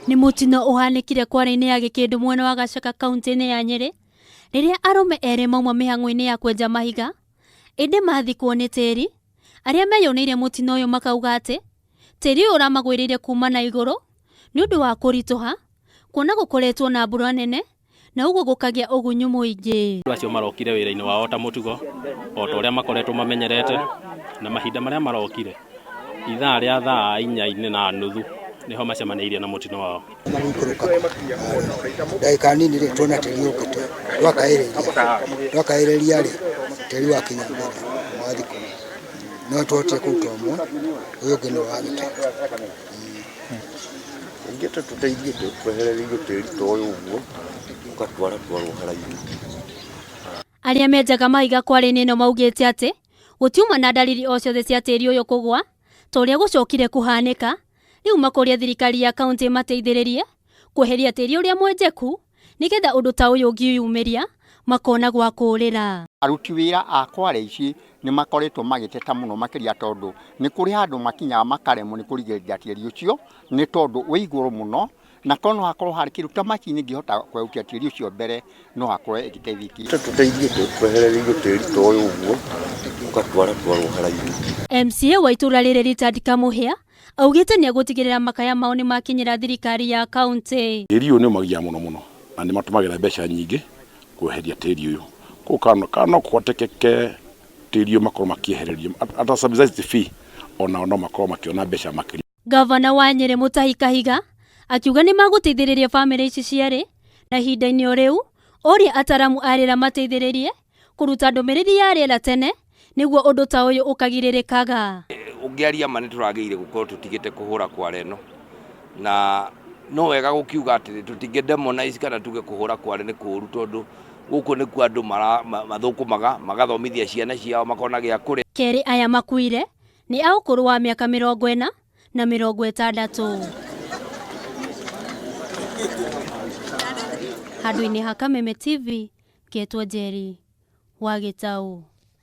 Nĩ mũtino ũhanĩkire kware-inĩ ya Gĩkĩndũ mwena wa Gacaka kaunti-inĩ ya Nyĩrĩ rĩrĩa arũme erĩ mauma mĩhang'o-inĩ ya kwenja mahiga ĩndĩ mathikwo nĩ tĩri. Arĩa meyoneire mũtino ũyũ makauga atĩ tĩri ũyũ ũramagwĩrĩire kuma na igũrũ nĩ ũndũ wa kũritũha kuona gũkoretwo na mbura nene na ũguo gũkagĩa ũgunyu mũingĩ. Andũ acio marokire wĩra-inĩ wao ta mũtugo, o ta ũrĩa makoretwo mamenyerete, na mahinda marĩa marokire, ithaa rĩa thaa inya-inĩ na nuthu nĩho macemanĩirie na mũtino wao. Magĩikũrũka ndagĩka nini rĩ, tuona tĩri ũkĩte, twakaĩrĩria, twakaĩrĩria rĩ, tĩri wakinya mbere wathikwo, no twahotire kũruta ũmwe, ũyũ ũngĩ nĩwe wagĩte. Ningĩ tũteithie twehererio tĩri ta ũyũ ũguo ũgatwaratwarwo haraihu. Arĩa menjaga mahiga kware-inĩ ĩno maugĩte atĩ gũtiuma na ndariri o ciothe cia tĩri ũyũ kũgwa ta ũrĩa gũcokire kũhanĩka, rĩu makoria thirikari ya kauntĩ ĩmateithĩrĩrie kweheria tĩri ũrĩa mwenjeku nĩgetha ũndũ ta ũyũ ũngĩyumĩria makona gwa kũũrĩra. Aruti wĩra a kware ici nĩ makoretwo magĩteta mũno makĩria tondũ nĩ kũrĩ handũ makinyaga makaremwo nĩ kũrigĩrĩria tĩri ũcio nĩ tondũ wĩ igũrũ mũno, na korwo no hakorwo harĩ kĩndũ ta macini ĩngĩhota kwehutia tĩri ũcio mbere no hakorwo ĩgĩteithĩtie. Tũteithie twehererio tĩri ta ũyũ ũguo ũgatwaratwarwo haraihu. MCA wa itũra rĩrĩ Richard Kamuhia augĩte nĩegũtigĩrĩra makaya mao nĩmakinyĩra thirikari ya kauntĩ. Tĩri ũyũ nĩ ũmagiaga mũno mũno na nĩ matũmagĩra mbeca nyingĩ kweheria tĩri ũyũ. Koguo kana no kũhotekeke tĩri ũyũ makorwo makĩehererio at a subsidized fee onao no makorwo makĩona mbeca makĩria. Ngavana wa Nyĩrĩ Mutahi Kahiga akiuga nĩmagũteithĩrĩria bamĩrĩ ici cierĩ na ihinda-inĩ o rĩu oria ataramu a rĩera mateithĩrĩrie kũruta ndũmĩrĩri ya rĩera tene nĩguo ũndũ ta ũyũ ũkagirĩrĩkaga. Ũngĩaria ma nĩ tũragĩire gũkorwo tũtigĩte kũhũra kware ĩno na no wega gũkiuga atĩrĩ tũtingĩ demonize kana tuge kũhũra kware nĩ kũru tondũ gũkũ nĩkuo andũ mathũkũmaga magathomithia ciana ciao makona gĩa kũrĩa. Kerĩ aya makuire nĩ a ũkũrũ wa mĩaka 40 na 60. Handũ-inĩ ha Kameme TV, ngetwo Njeri wa Gĩtaũ.